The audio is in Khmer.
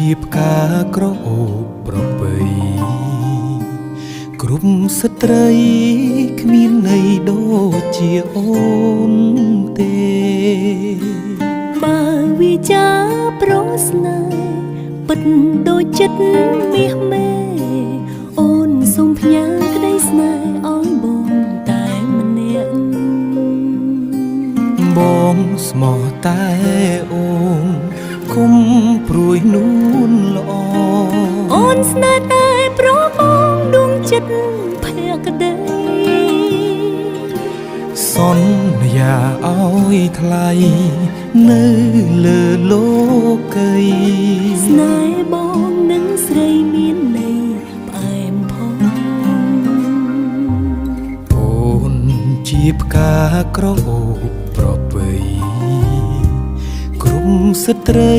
ជាផ្កាក្រអូបប្រពៃគ្រប់ស្ត្រីគ្មានន័យដូចជាអូនទេ បើវាចាប្រស្នេហ៍ពិតដូចចិត្តមាសមេអូនសូមផ្ញើក្តីស្នេហ៍ឲ្យបងតែម្នាក់ បងស្មោះតែអូនគុំព្រួយនួនល្អ អូនស្នេហ៍តែប្របងដួងចិត្តភក្តី សន្យាឲ្យថ្លៃនៅលើលោកី ស្នេហ៍បងនឹងស្រីមានន័យផ្អែមផង អូនជាផ្កាក្រអូបប្រពៃគ្រប់ស្ត្រី